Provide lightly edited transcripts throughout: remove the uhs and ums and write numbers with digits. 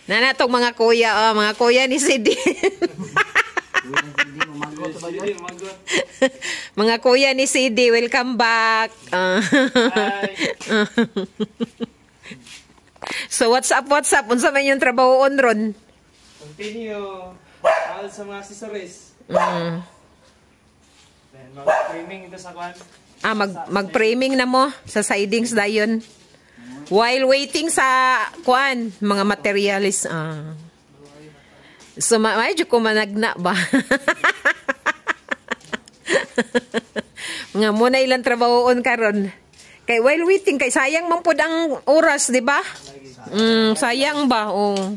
Nanatog mga kuya, oh, mga kuya ni Sidi. Mga kuya ni Sidi, welcome back. Ah. So what's up, what's up? Unsa man yung trabahoon ron? Continue. Mahal sa mga accessories. Then mag-framing ito sa kwan. Ah, mag-framing na mo sa sidings dayon. While waiting sa kuan, mga materialis. Ah. So medyo ko managna ba? Nga mo na ilang trabahoon karon. Kay while waiting kay sayang man pud ang oras, di ba? Sayang ba? Oh.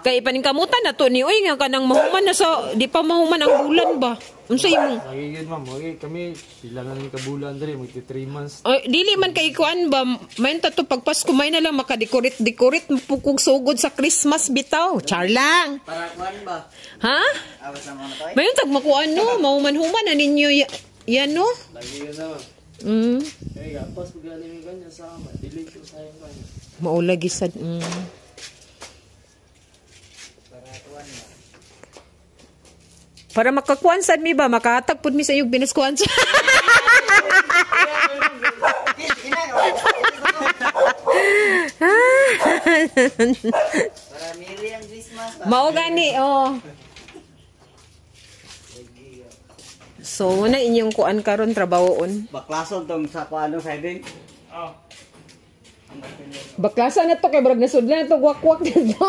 Kay paningkamutan na to ni oy nga kanang mahuman na sa di pa mahuman ang bulan ba? Unsa imong Lagi yun, ma'am. Okay, kami sila na ni kabulan diri magti 3 months. Ay, dili man kay kuan ba, mayon ta to pag Pasko may na lang makadecorate decorate pukog sugod sa Christmas bitaw. Char lang. Para kuan ba? Ha? Awas na mga toy. Mayon tag makuan no, mahuman-human na ninyo yan no. Lagi yun na, ma'am. Eh, gapas pag galing yung kanya sa ama. Dili ko sayang kanya. Maulagi sad. Para makakuan sad mi ba, makahatag pud mi sa inyong binaskuan sa. Para mili ang Christmas ba? Mao gani, oh. So, na inyong kuan karon trabahoon. Baklason tong sa kuan ng siding. Oh. Baklasa na to kay barag nasudlan na to wakwak dito.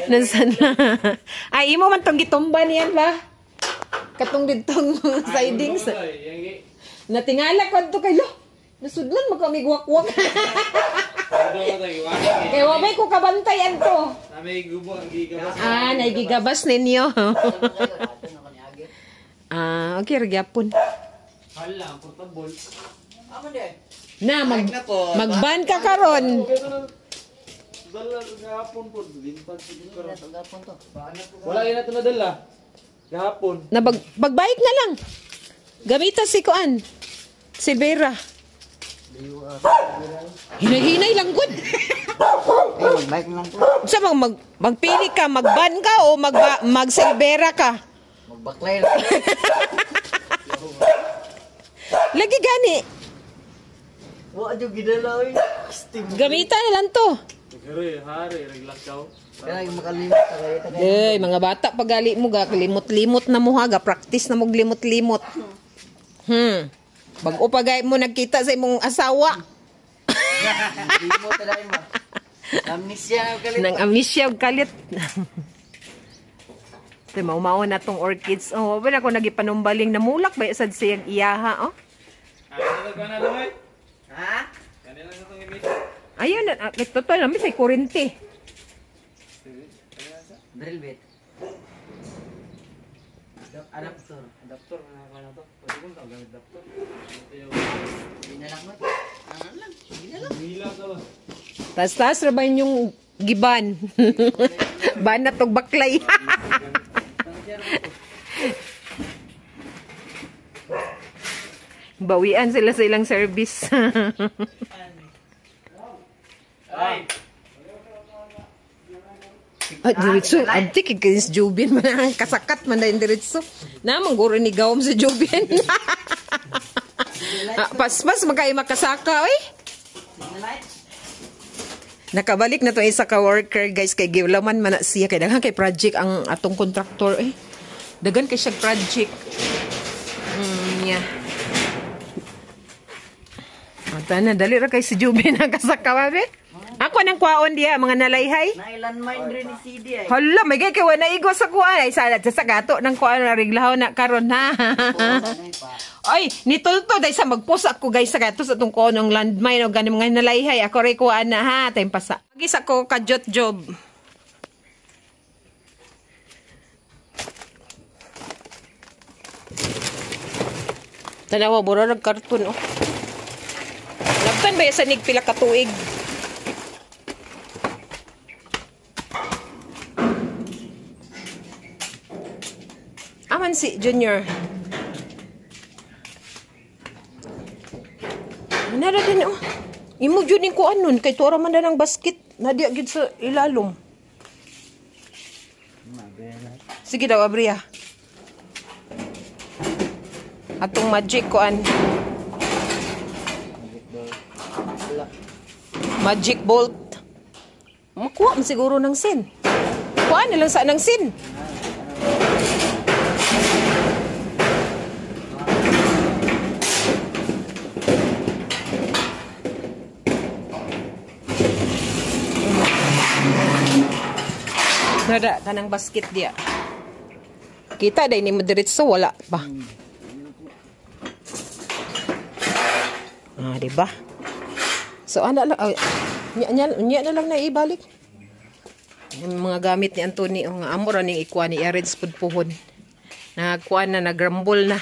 Nasan na? Ay, imo man tong gitumba niyan ba? Katong ditong sidings. Natingala ko to kay lo. Nasudlan man kami wakwak. Kay wa may ko kabantayan to. Nami gubo ang gigabas. Ah, naigigabas ninyo. Ah, okay ra gyapon. Hala, ang portable. Amo di. Na magban ka karon. Dala gahapon po, limpad siguro. Wala yun na ito nadala. Gahapon. Na pagbike na lang. Gamita si Kuan. Silvera. Hinay-hinay lang gud. Ay, magbike lang ko. Sa magpili ka, magban ka o mag Silvera ka? Magbaklay lang. Lagi gani. Wa jud gidala oy. Steam. Gamita na lang to. Hari, hari, reglakaw. Kaya makalimot ka kaya ta. Ay, mga bata pagali mo ga limot-limot na mo ha, ga practice na mo limot-limot. Bag-o pa gay mo nagkita sa imong asawa. Limot ta dai mo. Amnesia na kalit. Nang amnesia og kalit. Te maumao na tong orchids. Oh, wala ko nagipanumbaling namulak ba sad siyang iyaha oh. Ha? Ayun na, totoo namin sa kurente. Drill bit. Adapter. Adapter na na to. Pwede kong tawag adapter. Hindi na lang mo. Ano lang? Hindi na lang. Hila ka ba? Tas-tas ra ba inyong giban? Banat og baklay. Bawian sila sa ilang service. Ay! Ah, diretso. Antik, kay Jubin man ang kasakat man na yung diretso. Na, mangguro ni Gawom sa Jubin. Ah, paspas, magkay makasaka, oy. Nakabalik na to isa ka worker, guys, kay giulaman man na siya. Kay daghan kay project ang atong contractor, eh. Daghan kay siya project. Yeah. O, tana, dali ra kay si Jubin ang kasaka, babe. Ako nang kwaon diya, mga nalayhay. Nailan mind rin ni CD ay. Hala, may gay kay wala igo sa kuan. Ay sa sa gato nang kuan na reglaho na karon ha. Ay, nitulto dahil sa magpost ako guys sa gato sa atong kuan ng landmine o ganing mga nalayhay. Ako ray kuan na ha, time pasa. Gis ako kajot job. Tanawa bura rag karton oh. Nagtan ba sa nig pila ka tuig? Aman si Junior. Nara din oh. Imo jud ning kuan nun kay tuara man na ng basket na diya gid sa ilalom. Sige daw, abriya. Atong magic kuan. Magic bolt. Makuha man siguro ng sin. Kuha na lang sa ng sin. Nada, kanang basket diya. Kita day ni mo diretso, wala pa. Ah, di ba? So ana lang ay, nya, nya, nya na lang na ibalik. Yung mga gamit ni Anthony, oh, nga amo ra ning ikuha ni i-arrange pud puhon. Nagkuha na, nagrumble na.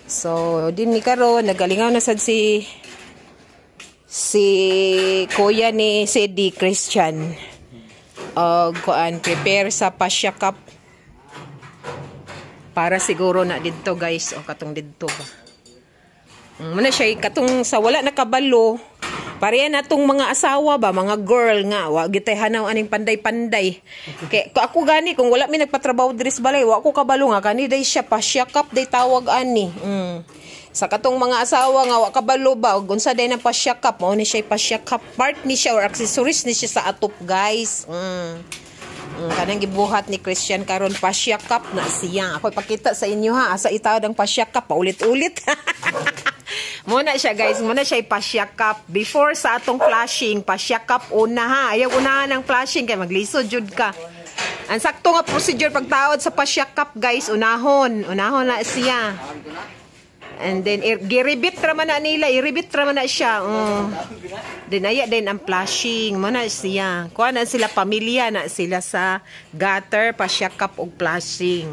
So, din ni karon nagalingaw na sad si kuya ni Sedi Christian. Og kuan prepare sa Pasya Cup. Para siguro na didto guys o katong didto ba. Muna siya katong sa wala nakabalo. Pareha na tong mga asawa ba, mga girl nga wa gitay hanaw aning panday-panday. Kay ako gani kung wala mi nagpatrabaho diri sa balay, wa ko kabalo nga kani day siya Pasya Cup day tawag ani. Sa katong mga asawa nga wa kabalo ba og unsa day nang Pasya Cup, mao ni siya Pasya Cup part ni siya or accessories ni siya sa atop guys. Kanang gibuhat ni Christian karon Pasya Cup na siya. Ako ipakita sa inyo ha, asa itawad ang Pasya Cup paulit-ulit. Muna siya guys, muna siya Pasya Cup. Before sa atong flashing, Pasya Cup una ha. Ayaw unahan ang flashing kay maglisod jud ka. Ang sakto nga procedure pagtaod sa Pasya Cup guys, unahon, unahon na siya. And then giribit ra man na nila, iribit ra man na siya. Dinaya din ang flashing mo na siya. Kuha na sila pamilya na sila sa gutter, Pasya Cup og flashing.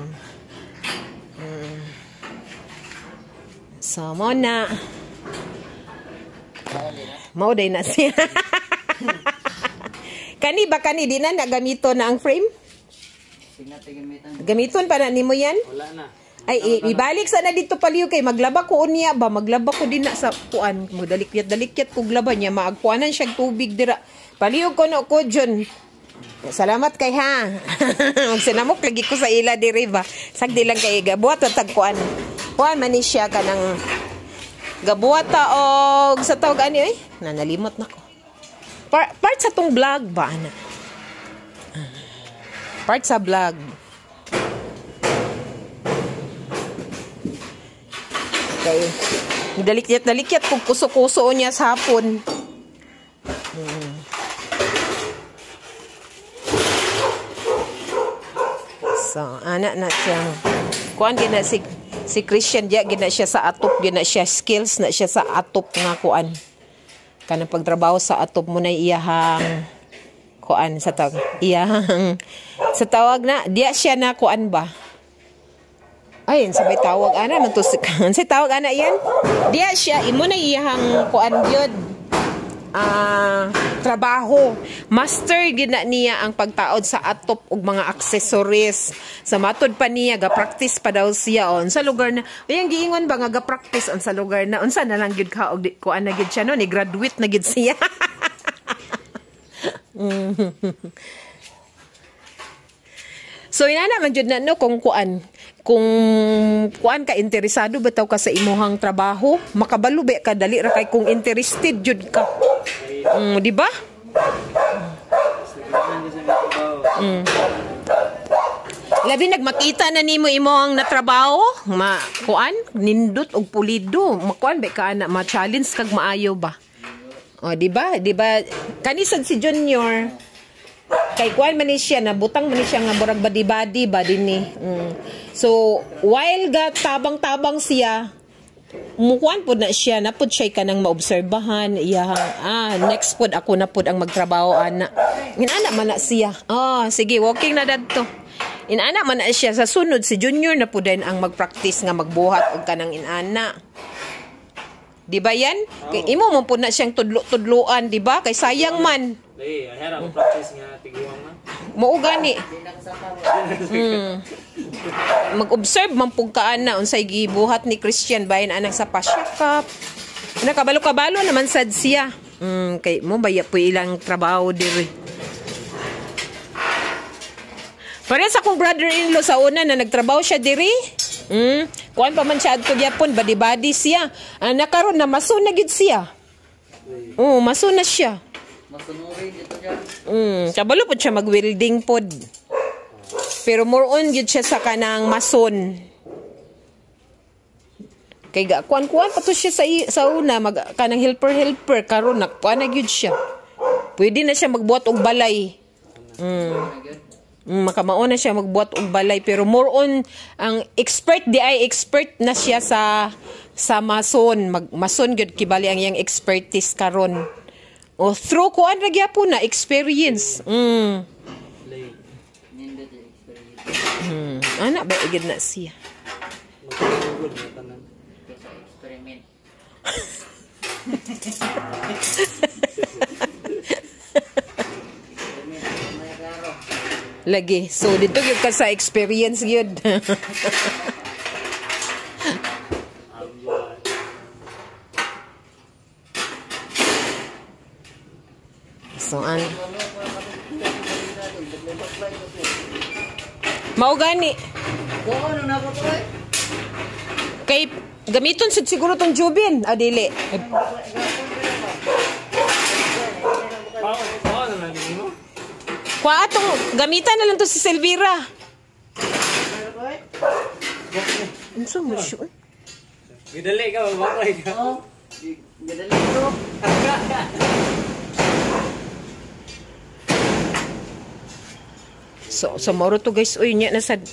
So mo na. Mao day na siya. Kani ba kani di na nagamito na ang frame? Gamiton pa na nimo yan? Wala na. Ay, ibalik sana dito paliw kay maglaba ko unya ba, maglaba ko din na sa kuan, magdalikyat-dalikyat kog laba niya, maagkuanan siya tubig dira. Paliw ko no ko dyan. Salamat kay ha. Magsinamok lagi ko sa ila diri ba. Sagdi lang kay gabuhat tag kuan. Kuan man ni siya kanang gabuhat ta og sa tawag ani oy. Nanalimot nako. Part sa tong vlog ba ana. Part sa vlog. Okay. Dalikyat-dalikyat kung kuso-kuso niya sa hapon. So, ana na siya. Kuan gina si Christian diya gina siya sa atop, gina siya skills na siya sa atop nga kuan. Kanang pagtrabaho sa atop mo na iyahang kuan sa tawag. Iyahang sa tawag na diya siya na kuan ba? Ay, sabay tawag ana man to si tawag ana yan. Diya siya imo na iyahang kuan gyud. Trabaho. Master gid na niya ang pagtaod sa atop og mga accessories. Sa matod pa niya ga-practice pa daw siya on sa lugar na. Uy, ang giingon ba nga ga-practice on sa lugar na unsa na lang gyud ka og di kuan na gyud siya no, ni graduate na gyud siya. So inana man jud na no kung kuan ka interesado ba taw ka sa imuhang trabaho, makabalo ba ka dali ra kay kung interested jud ka. Di ba? Labi nagmakita na nimo imong natrabaho, ma kuan nindot og pulido, makuan ba ka ana, ma-challenge kag maayo ba? O di ba? Di ba kanisad si Junior kay kuan man ni siya, nabutang man ni siya nga murag badi-badi ba dinhi. So while ga tabang-tabang siya, mukuan pod na siya, na pod siya kanang maobserbahan iyahang next pod ako na pod ang magtrabaho ana. Inana man na siya. Sige, walking na dadto. Inana man na siya sa sunod si Junior na pod din ang magpractice nga magbuhat og kanang inana. Di ba yan? Kay imo man pud na siyang tudlo-tudloan, di ba? Kay sayang man. Dai, ahera ko practice nga tiguang na. Mao gani. Di nakasapa mo. Mag-observe man pug kaan na unsay gibuhat ni Christian bahin anang sa pasyakap. Nakabalo-kabalo naman sad siya. Kay mo baya po ilang trabaho diri. Parehas akong brother-in-law sa una na nagtrabaho siya diri. Kuan pa man siya adto gyapon, body-body siya. Ah, nakaron na maso na gyud siya. Oo, maso na siya. Masunurin dito dyan. Kabalo pod siya mag-welding pod. Pero more on gyud siya sa kanang mason. Kay ga kuan-kuan pa to siya sa una mag kanang helper-helper karon nagkuan na gyud siya. Pwede na siya magbuhat og balay. Makamao na siya magbuhat og balay pero more on ang expert di ay expert na siya sa mason, mag mason gyud kibali ang iyang expertise karon. O through kuan ra gyapon na experience. Lay. Nindot yung experience. Ana ba igid na siya. Magtugod na tanan. Kaysa experiment. Experiment. May klaro. Lagi. So dito gyud ka sa experience gyud. So an mao gani Oo, ano na ako to eh? kay gamiton sad siguro tong Jubin adili. Pao na lang nimo. Kwa atong gamitan na lang to si Silvira. Unsa mo siya? Gidali ka mabaklay ka. Oo. Gadali ko. So moro to guys, uy nya na sad.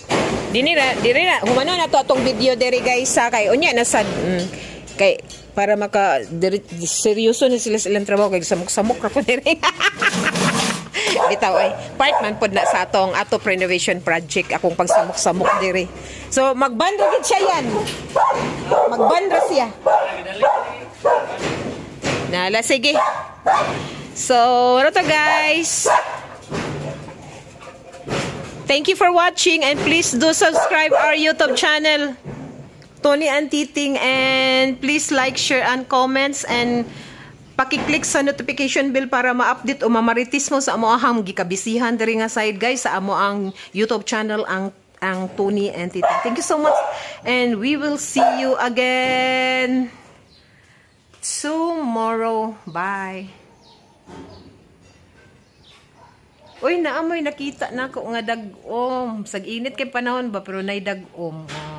Dini ra, diri na humano na to atong video diri guys sa kay unya na sad. Kay para maka diri, seryoso na sila sa ilang trabaho kay samok-samok ra ko diri. Bitaw ay part man pod na sa atong ato renovation project akong pagsamok-samok diri. So magbandra gid siya yan. Magbandra siya. Nala sige. So, ano to guys? Thank you for watching and please do subscribe our YouTube channel, Tony and Titing, and please like, share, and comments and paki-click sa notification bell para ma-update o mamaritis mo sa amo ang gikabisihan diri nga side guys sa amo ang YouTube channel ang Tony and Titing. Thank you so much and we will see you again tomorrow. Bye. Uy, naamoy nakita na ako nga dag-om. Sag init kay panahon ba pero nay dag-om. Oh.